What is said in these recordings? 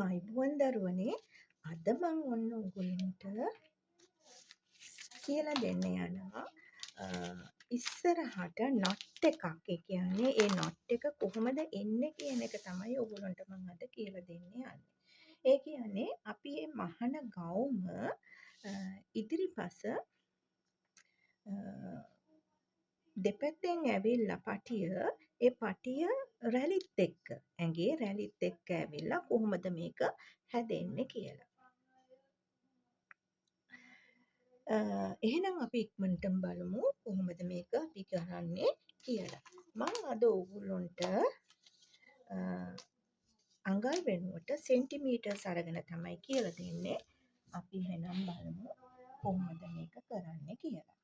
ආයුබෝවන් දරුවනේ, අද මං ඔන්න ඔයගොල්ලන්ට කියලා දෙන්න යනවා ඉස්සරහට not එකක්. ඒ කියන්නේ ඒ not එක කොහොමද එන්නේ කියන එක තමයි ඔයගොල්ලන්ට මං අද කියලා දෙන්න යන්නේ. ඒ කියන්නේ අපි මේ මහන ගවුම ඉදිරිපස දෙපැත්තෙන් ඇවිල්ලා පටිය, ඒ පටිය රැලිත් එක්ක, ඇඟේ රැලිත් එක්ක ඇවිල්ලා කොහොමද මේක හැදෙන්නේ කියලා. එහෙනම් අපි ඉක්මනටම බලමු කොහොමද මේක අපි කරන්නේ කියලා. මං අද ඕගොල්ලොන්ට අඟල් වෙනුවට සෙන්ටිමීටර්ස් අරගෙන තමයි කියලා දෙන්නේ. අපි එහෙනම් බලමු කොහොමද මේක කරන්නේ කියලා.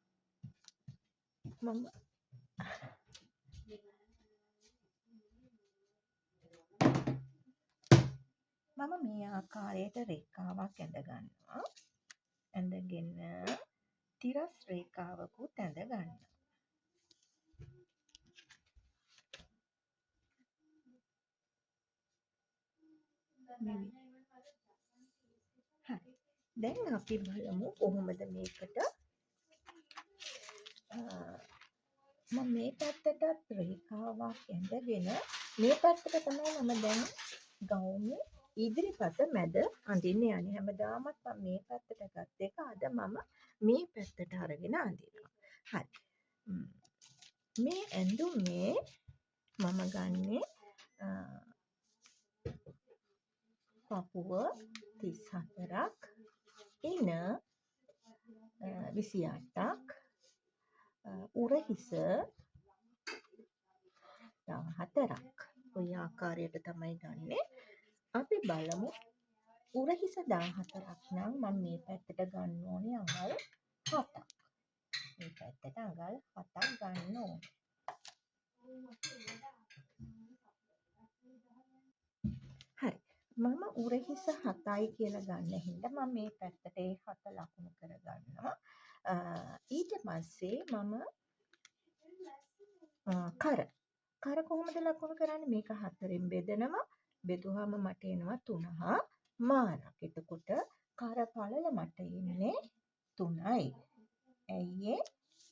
මම මේ ආකාරයට රේඛාවක් ඇඳ ගන්නවා. ඇඳගෙන තිරස් රේඛාවකුත් ඇඳ ගන්නවා. හරි. දැන් අපි බලමු කොහොමද මේකට මම මේ පැත්තටත් රේඛාවක් ඇඳගෙන මේ පැත්තට තමයි මම දැන් ගවුමේ ඉදිරිපස මැද අඳින්න යන්නේ. හැමදාමත් මම මේ පැත්තට ගත්ත එක අද මම මේ පැත්තට අරගෙන අඳිනවා. හරි. මේ ඇඳුමේ මම ගන්නේ පපුව 34ක්, ඉන 28ක්, උරහිස 14ක්. ඔය ආකාරයට තමයි ගන්නෙ. අපි බලමු උරහිස 14ක් නම් මම මේ පැත්තට ගන්න ඕනේ අඟල් 7ක්. මේ පැත්තට අඟල් 7ක් ගන්න ඕනේ. හරි. මම උරහිස 7යි කියලා ගන්න හින්දා මම මේ පැත්තට ඒ 7 ලකුණු කරගන්නවා. ඊට පස්සේ මම කර කොහොමද ලකුණු කරන්නේ? මේක 4න් බෙදනවා. බෙදුවාම මට එනවා 3.5ක්. එතකොට කර පළල මට එන්නේ 3යි. ඇයි ඒ?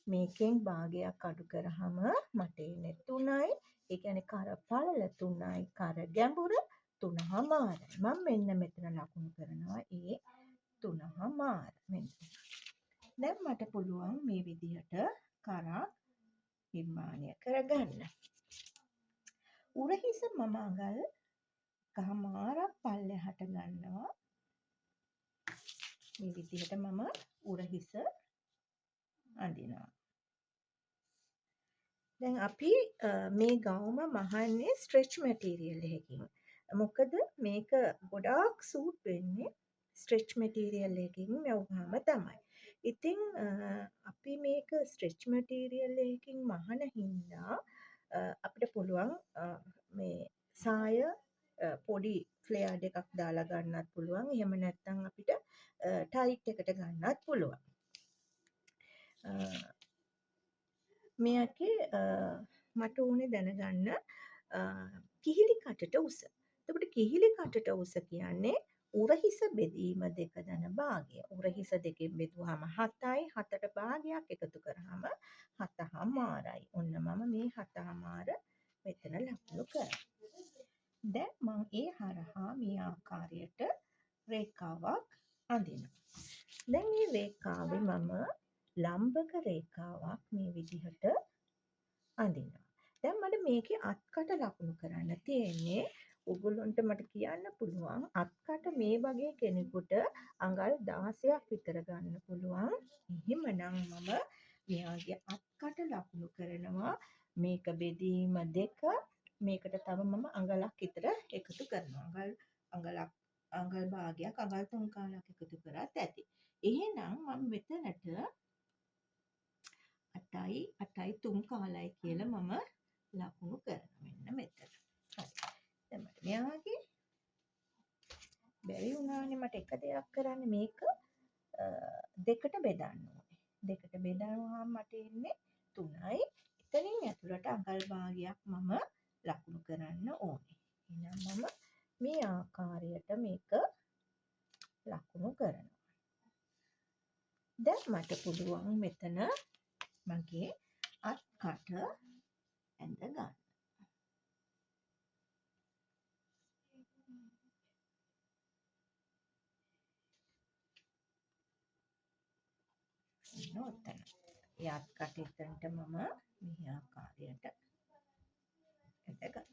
මේකෙන් භාගයක් අඩු කරාම මට එන්නේ 3යි. ඒ කියන්නේ කර පළල 3යි, කර ගැඹුර 3.5යි. මම මෙන්න මෙතන ලකුණු කරනවා ඒ 3.5. මෙන්න. දැන් මට පුළුවන් මේ විදිහට කරක් නිර්මාණය කරගන්න. උරහිස මම අඟල් 1.5ක් පල්ලෙහාට ගන්නවා. මේ විදිහට මම උරහිස අඳිනවා. දැන් අපි මේ ගවුම මහන්නේ ස්ට්‍රෙච් මැටීරියල් එකකින්. මොකද මේක ගොඩාක් සූට් වෙන්නේ ස්ට්‍රෙච් මැටීරියල් එකකින් මැව්වහම තමයි. ඉතින් අපි මේක ස්ට්‍රෙච් මැටීරියල් එකකින් මහන හින්දා අපිට පුළුවන් මේ සාය පොඩි ෆ්ලෙයාර් එකක් දාලා ගන්නත් පුළුවන්. එහෙම නැත්නම් අපිට ටයිට් එකට ගන්නත් පුළුවන්. මෙයාගේ මට ඕනේ දැනගන්න කිහිලි කටට උස. එතකොට කිහිලි කටට උස කියන්නේ උරහිස බෙදීම දෙක ධන භාගය. උරහිස දෙකෙන් බෙදුවාම 7යි, 7ට භාගයක් එකතු කරාම 7.5යි. ඔන්න මම මේ 7.5 මෙතන ලකුණු කරා. දැන් මං ඒ හරහා මේ ආකාරයට රේඛාවක් අඳිනවා. දැන් මේ රේඛාවේ මම ලම්බක රේඛාවක් මේ විදිහට අඳිනවා. දැන් මට මේකේ අත්කට ලකුණු කරන්න තියෙන්නේ. ඔයගොල්ලන්ට මට කියන්න පුළුවන් අත්කට මේ වගේ කෙනෙකුට අඟල් 16ක් විතර ගන්න පුළුවන්. එහෙමනම් මම මෙයාගේ අත්කට ලකුණු කරනවා. මේක බෙදීම දෙක, මේකට තව මම අඟලක් විතර එකතු කරනවා. අඟල් භාගයක්, අඟල් 3 කාලක් එකතු කරත් ඇති. එහෙනම් මම මෙතනට 8යි 8යි 3 කාලයි කියලා මම ලකුණු කරනවා. මෙන්න මෙතන. හරි. දැන් මට මෙයාගේ බැරි වුණානේ මට එක දෙයක් කරන්න. මේක දෙකට බෙදන්න ඕනේ. දෙකට බෙදුවාම මට එන්නේ 3යි. එතනින් ඇතුළට අඟල් භාගයක් මම ලකුණු කරන්න ඕනේ. එහෙනම් මම මේ ආකාරයට මේක ලකුණු කරනවා. දැන් මට පුළුවන් මෙතන මගේ අත් කට ඇඳ ගන්න. ඔන්න ඔතන. ඒ අත් කට එතනට මම මේ ආකාරයට ඇඳගත්තා.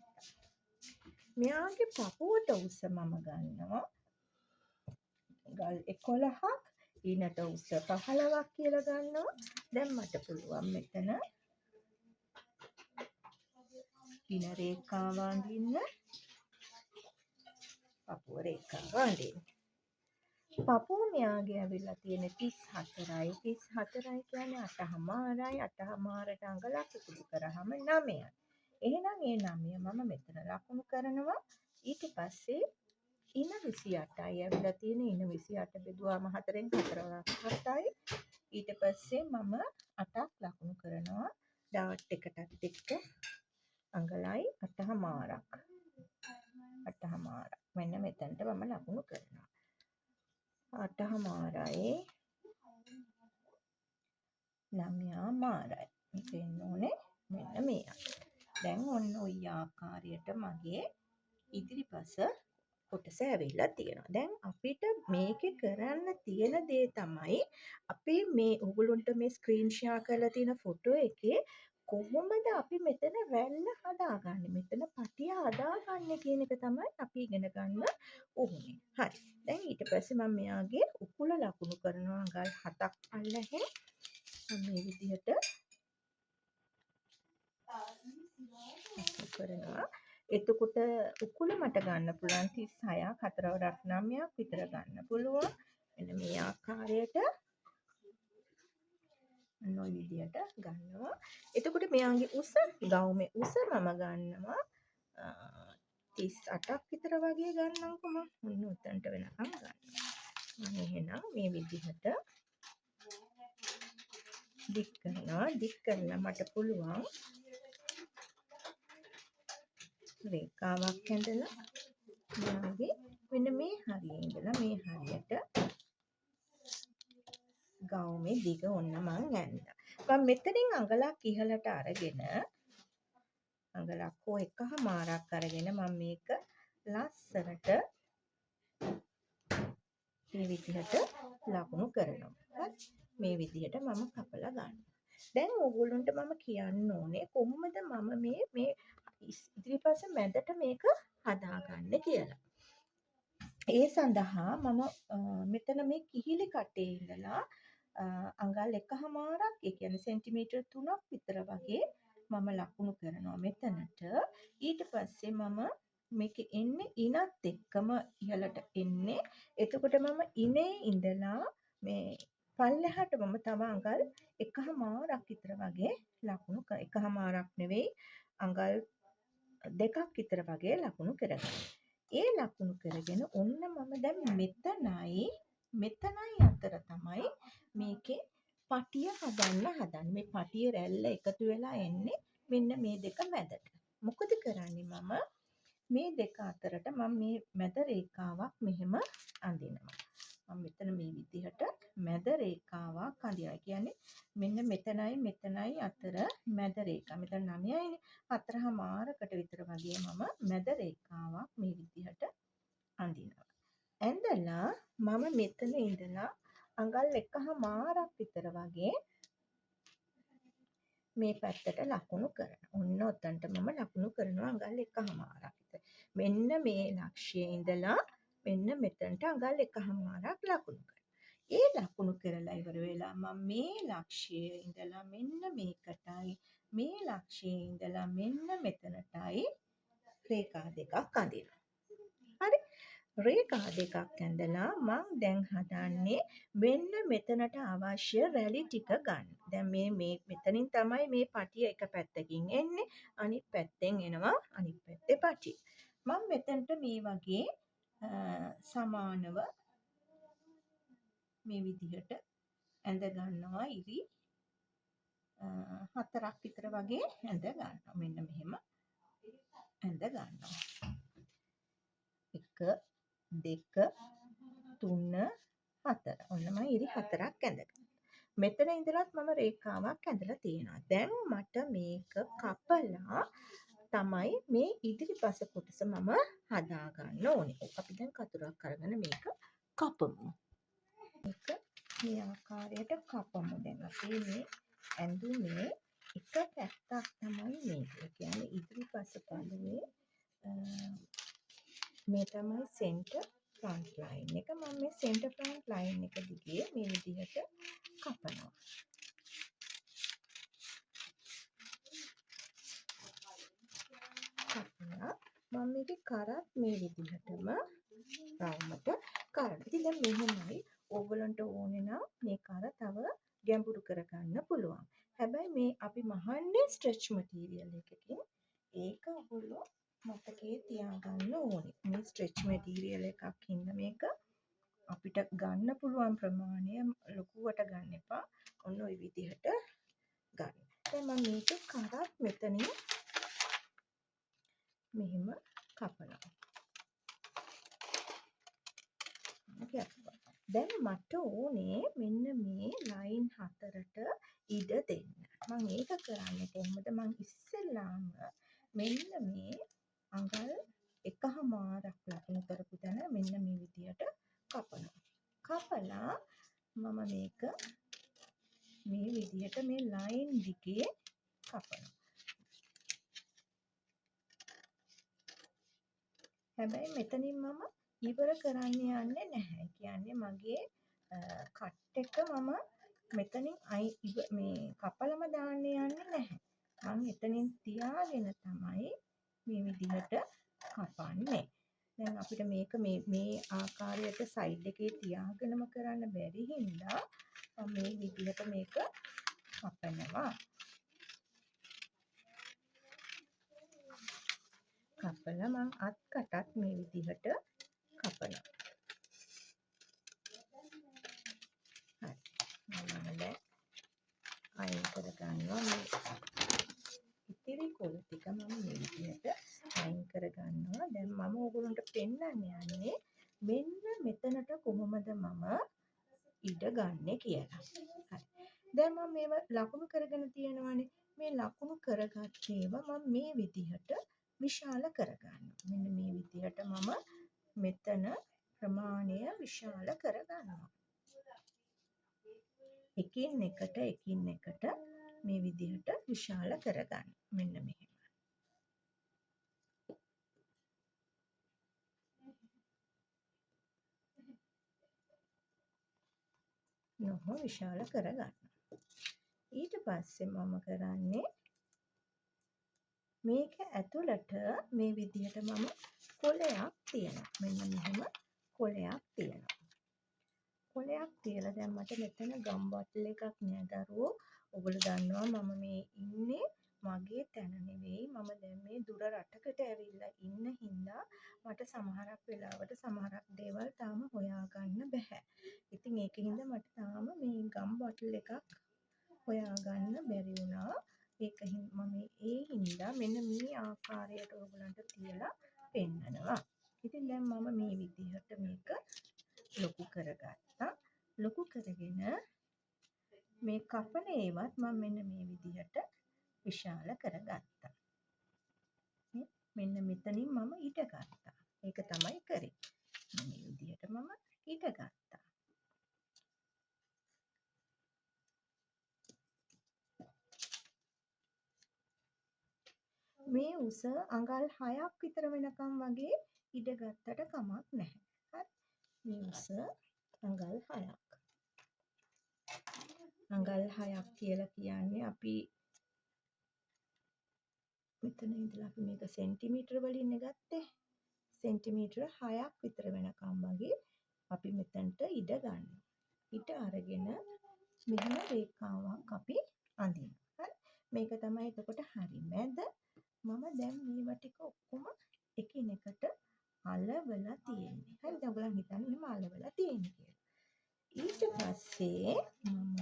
මෙයාගේ පපුවට උස මම ගන්නවා ගල් 11ක්, ඊනට උස 15ක් කියලා ගන්නවා. දැන් මට පුළුවන් මෙතන ඉන රේඛාව අඳින්න, පපුව රේඛාව අඳින්න. පපුව මෙයාගේ ඇවිල්ලා තියෙන 34යි. 34යි කියන්නේ 8.5යි. 8.5ට අඟලක් එකතු කරාම 9යි. එහෙනම් ඒ 9 මම මෙතන ලකුණු කරනවා. ඊට පස්සේ ඉන 28යි ඇවිල්ලා තියෙන. ඉන 28 බෙදුවාම 4න් 4 7යි. ඊට පස්සේ මම 8ක් ලකුණු කරනවා. ඩාට් එකටත් එක්ක අඟලයි 8.5ක්. 8.5ක්. මෙන්න මෙතනට මම ලකුණු කරනවා. 8.5යි 9.5යි. මේක එන්න ඕනේ මෙන්න මේ අතට. දැන් ඔන්න ඔය ආකාරයට මගේ ඉදිරිපස කොටස ඇවිල්ලා තියෙනවා. දැන් අපිට මේකේ කරන්න තියෙන දේ තමයි අපි මේ ඔයගොල්ලන්ට මේ ස්ක්‍රීන් ෂෙයා කරලා තියෙන ෆොටෝ එකේ කොහොමද අපි මෙතන රැල්ල හදාගන්නේ, මෙතන පටිය හදාගන්නේ කියන එක තමයි අපි ඉගෙන ගන්න ඕනේ. හරි. දැන් ඊට පස්සේ මම මෙයාගේ උකුල ලකුණු කරනවා අඟල් 7ක් පල්ලෙහෙන්. මම මේ විදිහට ලකුණු කරනවා. එතකොට උකුල මට ගන්න පුළුවන් 36ක්, 4 වරක් 9ක් විතර ගන්න පුළුවන්. මෙන්න මේ ආකාරයට ඔන්න ඔය විදිහට ගන්නවා. එතකොට මෙයාගේ උස, ගවුමේ උස මම ගන්නවා 38ක් විතර වගේ ගන්නම්කො මම. ඔන්න ඔතනට වෙනකම් ගන්නවා. මම එහෙනම් මේ විදිහට දික් කරනවා. දික් කරලා මට පුළුවන් රේඛාවක් ඇඳලා මෙයාගේ මෙන්න මේ හරියේ ඉඳලා මේ හරියට ගවුමේ දිග ඔන්න මං ඇඳා. මං මෙතනින් අඟලක් ඉහළට අරගෙන අඟලක් හෝ එකහමාරක් අරගෙන මං මේක ලස්සනට මේ විදිහට ලකුණු කරනවා. හරි. මේ විදිහට මම කපලා ගන්නවා. දැන් ඕගොල්ලන්ට මම කියන්න ඕනේ කොහොමද මම මේ මේ ඉදිරිපස මැදට මේක හදාගන්නේ කියලා. ඒ සඳහා මම මෙතන මේ කිහිලි කටේ ඉඳලා අඟල් එකහමාරක්, ඒ කියන්නේ සෙන්ටිමීටර් 3ක් විතර වගේ මම ලකුණු කරනවා මෙතනට. ඊට පස්සේ මම මේක එන්නේ ඉනත් එක්කම ඉහළට එන්නේ. එතකොට මම ඉනේ ඉඳලා මේ පල්ලෙහාට මම තව අඟල් එකහමාරක් විතර වගේ ලකුණු එකහමාරක් නෙවෙයි අඟල් 2ක් විතර වගේ ලකුණු කරගන්නවා. ඒ ලකුණු කරගෙන ඔන්න මම දැන් මෙතනයි අතර තමයි මේකේ පටිය හදන්න හදන්නේ. මේ පටිය රැල්ල එකතු වෙලා එන්නේ මෙන්න මේ දෙක මැදට. මොකද කරන්නේ මම මේ දෙක අතරට මම මේ මැද රේඛාවක් මෙහෙම අඳිනවා. මම මෙතන මේ විදිහට මැද රේඛාවක් අඳිනවා. ඒ කියන්නේ මෙන්න මෙතනයි මෙතනයි අතර මැද රේඛාව. මෙතන 9යිනේ. 4.5කට විතර වගේ මම මැද රේඛාවක් මේ විදිහට අඳිනවා. ඇඳලා මම මෙතන ඉඳලා අඟල් එකහමාරක් විතර වගේ මේ පැත්තට ලකුණු කරනවා. ඔන්න ඔතනට මම ලකුණු කරනවා අඟල් එකහමාරක් විතර. මෙන්න මේ ලක්ෂ්‍යයේ ඉඳලා මෙන්න මෙතනට අඟල් එකහමාරක් ලකුණු කරනවා. ඒ ලකුණු කරලා ඉවර වෙලා මම මේ ලක්ෂ්‍යයේ ඉඳලා මෙන්න මේකටයි මේ ලක්ෂ්‍යයේ ඉඳලා මෙන්න මෙතනටයි රේඛා දෙකක් අඳිනවා. හරි. රේඛා දෙකක් ඇඳලා මං දැන් හදන්නේ මෙන්න මෙතනට අවශ්‍ය රැලි ටික ගන්න. දැන් මේ මෙතනින් තමයි මේ පටිය එක පැත්තකින් එන්නේ, අනිත් පැත්තෙන් එනවා අනිත් පැත්තේ පටිය. මං මෙතනට මේ වගේ සමානව මේ විදිහට ඇඳ ගන්නවා. ඉරි 4ක් විතර වගේ ඇඳ ගන්නවා. මෙන්න මෙහෙම ඇඳ ගන්නවා. 1 1 2 3 4. ඔන්න මම ඉරි 4ක් ඇඳගත්තා. මෙතන ඉඳලත් මම රේඛාවක් ඇඳලා තියෙනවා. දැන් මට මේක කපලා තමයි මේ ඉදිරිපස කොටස මම හදාගන්න ඕනේ. අපි දැන් කතුරක් අරගෙන මේක කපමු. මේක මේ ආකාරයට කපමු. දැන් අපි මේ ඇඳුමේ එක පැත්තක් තමයි මේක. ඒ කියන්නේ ඉදිරිපස පළුවේ මේ තමයි සෙන්ටර් ෆ්‍රන්ට් ලයින් එක. මම මේ සෙන්ටර් ෆ්‍රන්ට් ලයින් එක දිගේ මේ විදිහට කපනවා. කපලා මම මේකේ කරත් මේ විදිහටම රවුමට කරනවා. ඉතින් දැන් මෙහෙමයි ඕගොල්ලන්ට ඕනේ නම් මේ කර තව ගැඹුරු කරගන්න පුළුවන්. හැබැයි මේ අපි මහන්නේ ස්ට්‍රෙච් මටීරියල් එකකින්. ඒක ඔයගොල්ලෝ මතකයේ තියාගන්න ඕනේ. මේ ස්ට්‍රෙච් මටීරියල් එකක් හින්දා මේක අපිට ගන්න පුළුවන් ප්‍රමාණය ලොකුවට ගන්න එපා. ඔන්න ඔය විදිහට ගන්න. දැන් මම මේක කරත් මෙතනින් මෙහෙම කපනවා. දැන් මට ඕනේ මෙන්න මේ ලයින් 4ට ඉඩ දෙන්න. මං ඒක කරන්නේ කොහොමද? මං ඉස්සෙල්ලාම මෙන්න මේ අඟල් 1.5ක් ලකුණු කරපු තැන මෙන්න මේ විදියට කපනවා. කපලා මම මේක මේ විදියට මේ ලයින් දිගේ කපනවා. හැබැයි මෙතනින් මම ඉවර කරන්න යන්නේ නැහැ. ඒ කියන්නේ මගේ කට් එක මම මෙතනින් මේ කපලම දාන්න යන්නේ නැහැ. මං එතනින් තියාගෙන තමයි මේ විදිහට කපන්නේ. දැන් අපිට මේක මේ ආකාරයට සයිඩ් එකේ තියාගෙනම කරන්න බැරි හින්දා මම මේ විදිහට මේක කපනවා. කපලා මං අත් කටත් මේ විදිහට කපනවා. හරි. මම දැන් අයින් කරගන්නවා මේ ඉතිරි කොළ ටික මම මේ විදිහට අයින් කරගන්නවා. දැන් මම ඕගොල්ලන්ට පෙන්වන්න යන්නේ මෙන්න මෙතනට කොහොමද මම ඉඩ ගන්නෙ කියලා. හරි. දැන් මම මේවා ලකුණු කරගෙන තියෙනවානේ. මේ ලකුණු කරගත්ත ඒවා මම මේ විදිහට විශාල කරගන්නවා. මෙන්න මේ විදිහට මම මෙතන ප්‍රමාණය විශාල කරගන්නවා. එකින් එකට එකින් එකට මේ විදිහට විශාල කරගන්න. මෙන්න මෙහෙම. නොහොම විශාල කරගන්න. ඊට පස්සේ මම කරන්නේ මේක ඇතුළට මේ විදිහට මම කොලයක් තියනවා. මෙන්න මෙහෙම කොලයක් තියනවා. කොලයක් තියලා දැන් මට මෙතන ගම් බොටල් එකක් නෑ දරුවෝ. ඔයගොල්ලෝ දන්නවා මම මේ ඉන්නේ මගේ තැන නෙවෙයි. මම දැන් මේ දුර රටකට ඇවිල්ලා ඉන්න හින්දා මට සමහරක් වෙලාවට සමහරක් දේවල් තාම හොයාගන්න බැහැ. ඉතින් ඒක හින්දා මට තාම මේ ගම් බොටල් එකක් හොයාගන්න බැරි වුණා. ඒක මම ඒ හින්දා මෙන්න මේ ආකාරයට ඔයගොල්ලන්ට තියලා පෙන්නනවා. ඉතින් දැන් මම මේ විදිහට මේක ලොකු කරගත්තා. ලොකු කරගෙන මේ කපන ඒවත් මම මෙන්න මේ විදිහට විශාල කරගත්තා. මෙන්න මෙතනින් මම ඉඩ ගත්තා. ඒක තමයි කරේ. මේ විදිහට මම ඉඩ ගත්තා. මේ උස අඟල් 6ක් විතර වෙනකම් වගේ ඉඩ ගත්තට කමක් නැහැ. හරි. මේ උස අඟල් 6ක්. අඟල් 6ක් කියලා කියන්නේ අපි මෙතන ඉඳලා අපි මේක සෙන්ටිමීටර වලින් ගත්තේ. සෙන්ටිමීටර 6ක් විතර වෙනකම් වගේ අපි මෙතනට ඉඩ ගන්නවා. ඉඩ අරගෙන මෙහෙම රේඛාවක් අපි අඳිනවා. හරි. මේක තමයි එතකොට හරි මැද. මම දැන් මේවා ටික ඔක්කොම එකිනෙකට අලවලා තියෙන්නේ. හරි. දැන් ඔයගොල්ලන් හිතන්නේ මෙහෙම අලවලා තියෙන්නේ කියලා. ඊට පස්සේ මම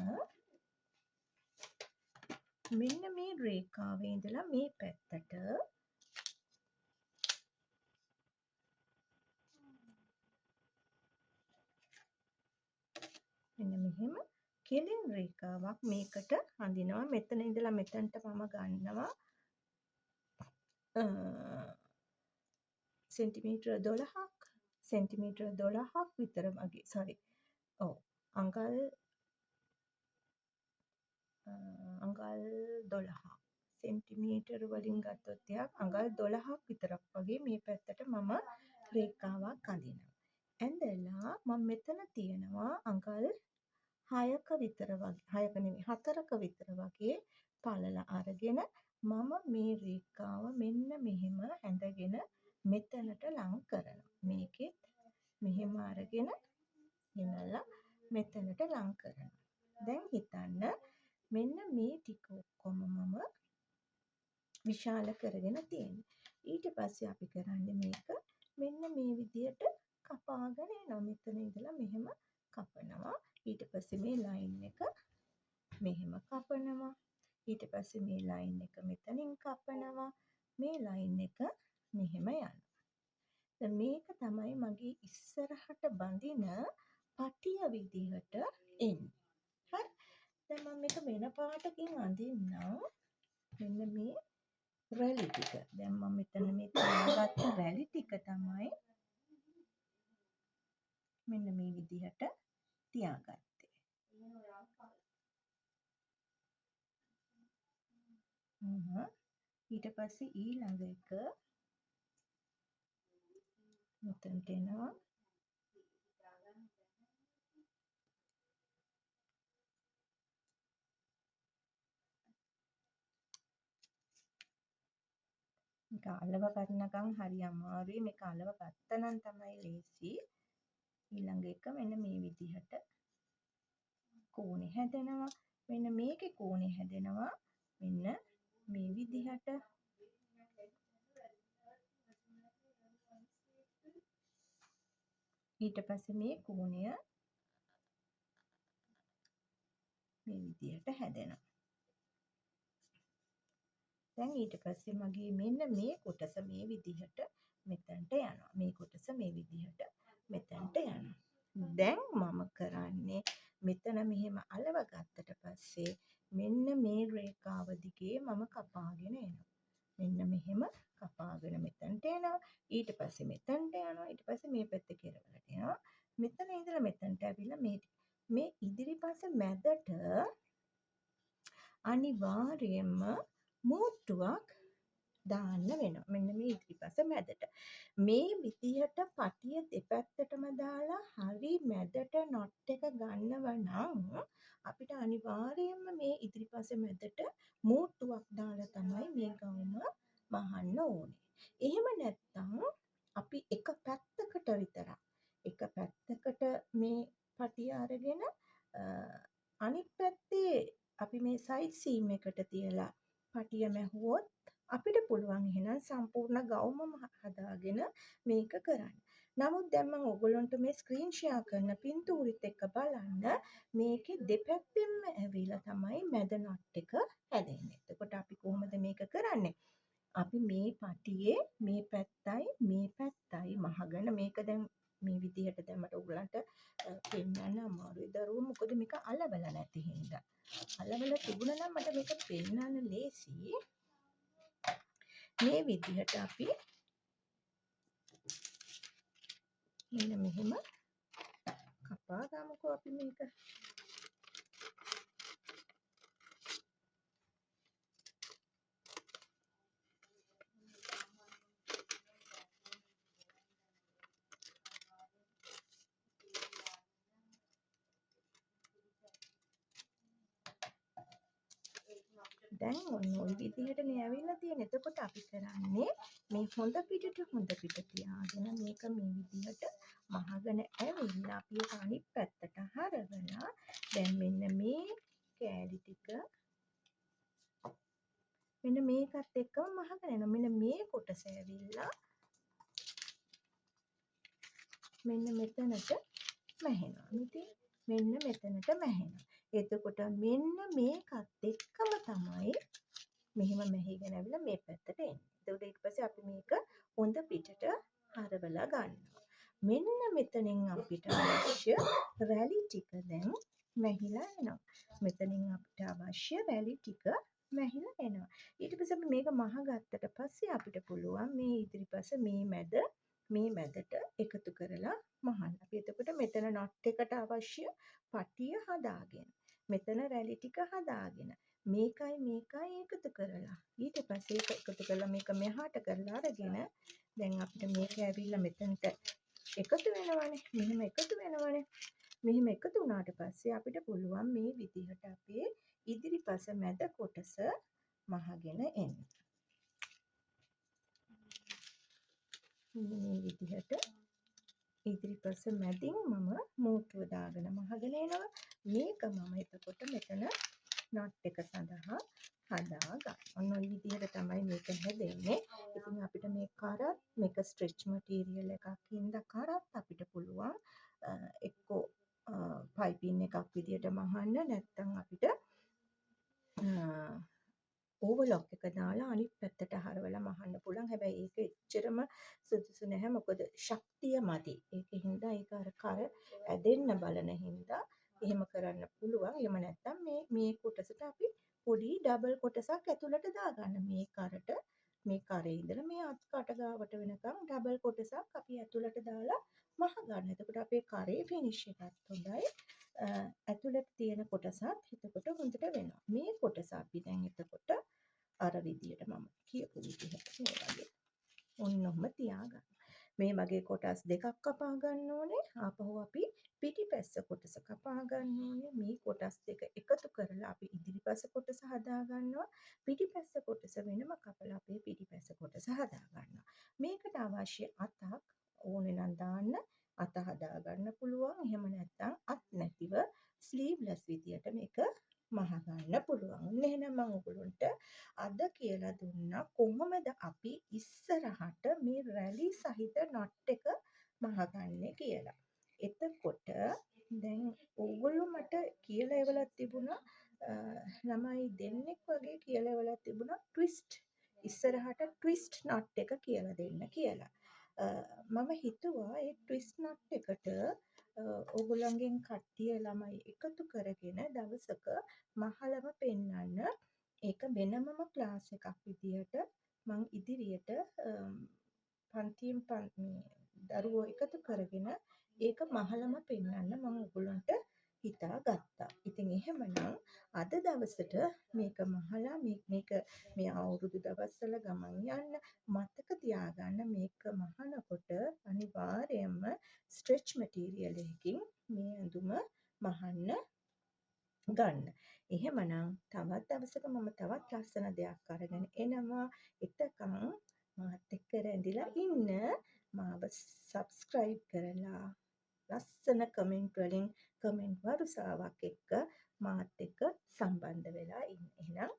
මෙන්න මේ රේඛාවේ ඉඳලා මේ පැත්තට මෙන්න මෙහෙම කෙලින් රේඛාවක් මේකට අඳිනවා. මෙතන ඉඳලා මෙතනට මම ගන්නවා සෙන්ටිමීටර 12ක්, සෙන්ටිමීටර 12ක් විතර වගේ, සෝරි ඔව් අඟල් අඟල් 12 සෙන්ටිමීටර වලින් ගත්තොත් ටිකක් අඟල් 12ක් විතරක් වගේ මේ පැත්තට මම රේඛාවක් අඳිනවා. ඇඳලා මම මෙතන තියෙනවා අඟල් 6ක විතර වගේ, 6ක නෙමෙයි 4ක විතර වගේ පළල අරගෙන මම මේ රේඛාව මෙන්න මෙහෙම ඇඳගෙන මෙතනට ලං කරනවා. මේකෙත් මෙහෙම අරගෙන ගෙනල්ලා මෙතනට ලං කරනවා. දැන් හිතන්න මෙන්න මේ ටික ඔක්කොම මම විශාල කරගෙන තියෙන්නේ. ඊට පස්සේ අපි කරන්නේ මේක මෙන්න මේ විදියට කපාගෙන එනවා. මෙතන ඉඳලා මෙහෙම කපනවා. ඊට පස්සේ මේ ලයින් එක මෙහෙම කපනවා. ඊට පස්සේ මේ ලයින් එක මෙතනින් කපනවා. මේ ලයින් එක මෙහෙම යනවා. දැන් මේක තමයි මගේ ඉස්සරහට බඳින පටිය විදිහට එන්නේ. හරි. දැන් මම මේක වෙන පාටකින් අඳින්නම්. මෙන්න මේ රැලි ටික. දැන් මම මෙතන මේ තියාගත්ත රැලි ටික තමයි මෙන්න මේ විදිහට තියාගත්තේ. ඊට පස්සේ ඊළඟ එක මෙතනට එනවා. මේක අලව ගන්නකම් හරි අමාරුයි. මේක අලව ගත්තනම් තමයි ලේසි. ඊළඟ එක මෙන්න මේ විදිහට කෝණේ හැදෙනවා. මෙන්න මේකේ කෝණේ හැදෙනවා. මෙන්න මේ විදිහට. ඊට පස්සේ මේ කෝණය මේ විදිහට හැදෙනවා. දැන් ඊට පස්සේ මගේ මෙන්න මේ කොටස මේ විදිහට මෙතනට යනවා. මේ කොටස මේ විදිහට මෙතනට යනවා. දැන් මම කරන්නේ මෙතන මෙහෙම අලව ගත්තට පස්සේ මෙන්න මේ රේඛාව දිගේ මම කපාගෙන එනවා. මෙන්න මෙහෙම කපාගෙන මෙතනට එනවා. ඊට පස්සේ මෙතනට යනවා. ඊට පස්සේ මේ පැත්තේ කෙළවරට එනවා. මෙතන ඉඳලා මෙතනට ඇවිල්ලා මේ ඉදිරිපස මැදට අනිවාර්යයෙන්ම මෝට්ටුවක් දාන්න වෙනවා. මෙන්න මේ ඉදිරිපස මැදට. මේ විදිහට පටිය දෙපැත්තටම දාලා හරි මැදට නොට් එක ගන්නව නම් අපිට අනිවාර්යයෙන්ම මේ ඉදිරිපස මැදට මෝට්ටුවක් දාලා තමයි මේ ගවුම මහන්න ඕනේ. එහෙම නැත්නම් අපි එක පැත්තකට විතරක් එක පැත්තකට මේ පටිය අරගෙන අනිත් පැත්තේ අපි මේ සයිඩ් සීම් එකට තියලා පටිය මැහුවොත් අපිට පුළුවන් එහෙනම් සම්පූර්ණ ගවුමම හදාගෙන මේක කරන්න. නමුත් දැන් මම ඔයගොල්ලන්ට මේ ස්ක්‍රීන් ෂෙයා කරන පින්තූරිත් එක්ක බලන්න මේකේ දෙපැත්තෙන්ම ඇවිල්ලා තමයි මැද not එක හැදෙන්නේ. එතකොට අපි කොහොමද මේක කරන්නේ? අපි මේ පටියේ මේ පැත්තයි මේ පැත්තයි මහගෙන මේක දැන් මේ විදිහට දැන් මට ඔයගොල්ලන්ට පෙන්වන්න අමාරුයි දරුවෝ, මොකද මේක අලවලා නැති හින්දා. අලවලා තිබුණා නම් මට මේක පෙන්වන්න ලේසි. මේ විදිහට අපි මෙන්න මෙහෙම කපා ගමුකෝ අපි මේක. දැන් ඔන්න ඔය විදිහටනේ ඇවිල්ලා තියෙන්නේ. එතකොට අපි කරන්නේ මේ හොඳ පිටට හොඳ පිට තියාගෙන මේක මේ විදිහට මහගෙන ඇවිල්ලා අපි ඒක අනිත් පැත්තට හරවලා දැන් මෙන්න මේ කෑලි ටික මෙන්න මේකත් එක්කම මහගෙන එනවා. මෙන්න මේ කොටස ඇවිල්ලා මෙන්න මෙතනට මැහෙනවා. ඉතින් මෙන්න මෙතනට මැහෙනවා. එතකොට මෙන්න මේකත් එක්කම තමයි මෙහෙම මැහිගෙන ඇවිල්ලා මේ පැත්තට එන්නේ. එතකොට ඊට පස්සේ අපි මේක හොඳ පිටට හරවලා ගන්නවා. මෙන්න මෙතනින් අපිට අවශ්‍ය රැලි ටික දැන් මැහිලා එනවා. මෙතනින් අපිට අවශ්‍ය වැලි ටික මැහිලා එනවා. ඊට පස්සේ අපි මේක මහගත්තට පස්සේ අපිට පුළුවන් මේ ඉදිරිපස මේ මැද මේ මැදට එකතු කරලා මහන්න. අපි එතකොට මෙතන not එකට අවශ්‍ය පටිය හදාගෙන මෙතන රැලි ටික හදාගෙන මේකයි මේකයි එකතු කරලා ඊට පස්සේ ඒක එකතු කරලා මේක මෙහාට කරලා අරගෙන දැන් අපිට මේක ඇවිල්ලා මෙතනට එකතු වෙනවනේ. මෙහෙම එකතු වෙනවනේ. මෙහෙම එකතු වුණාට පස්සේ අපිට පුළුවන් මේ විදිහට අපේ ඉදිරිපස මැද කොටස මහගෙන එන්න. මේ විදිහට ඉදිරිපස මැදින් මම මෝටුව දාගෙන මහගෙන එනවා. මේක මම එතකොට මෙතන not එක සඳහා හදා ගන්න. ඔන්න ඔය විදිහට තමයි මේක හැදෙන්නේ. ඉතින් අපිට මේ කරත් මේක ස්ට්‍රෙච් මටීරියල් එකක් හින්දා කරත් අපිට පුළුවන් එක්කෝ පයිපින් එකක් විදිහට මහන්න, නැත්නම් අපිට ඕවර්ලොක් එක දාලා අනිත් පැත්තට හරවලා මහන්න පුළුවන්. හැබැයි ඒක එච්චරම සුදුසු නැහැ. මොකද ශක්තිය මදි. ඒක හින්දා ඒක අර කර ඇදෙන්න බලන හින්දා එහෙම කරන්න පුළුවන්. එහෙම නැත්නම් මේ මේ කොටසට අපි පොඩි ඩබල් කොටසක් ඇතුළට දාගන්න. මේ කරට මේ කරේ ඉඳලා මේ අත් කට ගාවට වෙනකන් ඩබල් කොටසක් අපි ඇතුළට දාලා මහ ගන්න. එතකොට අපේ කරේ ෆිනිෂ් එකත් හොඳයි. ඇතුළට තියෙන කොටසත් එතකොට හොඳට වෙනවා. මේ කොටස අපි දැන් එතකොට අර විදියට මම කියපු විදිහට මේ වගේ ඔන්න ඔහම තියාගන්න. මේ වගේ කොටස් දෙකක් කපා ගන්න ඕනේ. ආපහු අපි පිටිපස්ස කොටස කපා ගන්න ඕනේ. මේ කොටස් දෙක එකතු කරලා අපි ඉදිරිපස කොටස හදා ගන්නවා. පිටිපස්ස කොටස වෙනම කපලා අපේ පිටිපස්ස කොටස හදා ගන්නවා. මේකට අවශ්‍ය අතක් ඕනේ නම් දාන්න අත හදා ගන්න පුළුවන්. එහෙම නැත්නම් අත් නැතිව ස්ලීව්ලස් විදියට මේක මහ ගන්න පුළුවන්. ඔන්න එහෙනම් මම ඔයගොල්ලන්ට අද කියලා දුන්නා කොහොමද අපි ඉස්සරහට මේ රැලි සහිත not එක මහගන්නේ කියලා. එතකොට දැන් ඕගොල්ලෝ මට කියලා එවලා තිබුණා ළමයි දෙන්නෙක් වගේ කියලා එවලා තිබුණා ට්විස්ට් ඉස්සරහට ට්විස්ට් not එක කියලා දෙන්න කියලා. මම හිතුවා ඒ ට්විස්ට් not එකට ඕගොල්ලන්ගෙන් කට්ටිය ළමයි එකතු කරගෙන දවසක මහලම පෙන්වන්න ඒක වෙනමම ක්ලාස් එකක් විදියට මං ඉදිරියට පන්තියෙන් මේ දරුවෝ එකතු කරගෙන ඒක මහලම පෙන්වන්න මං ඔයගොල්ලන්ට හිතා ගත්තා. ඉතින් එහෙමනම් අද දවසට මේක මහලා මේක මේ අවුරුදු දවස්වල ගමන් යන්න මතක තියාගන්න මේක මහනකොට අනිවාර්යයෙන්ම ස්ට්‍රෙච් මැටීරියල් එකකින් මේ ඇඳුම මහන්න ගන්න. එහෙමනම් තවත් දවසක මම තවත් ලස්සන දෙයක් අරගෙන එනවා. එතකන් මාත් එක්ක රැඳිලා ඉන්න. මාව සබ්ස්ක්‍රයිබ් කරලා ලස්සන කමෙන්ට් වලින් කමෙන්ට් වරුසාවක් එක්ක මාත් එක්ක සම්බන්ධ වෙලා ඉන්න. එහෙනම්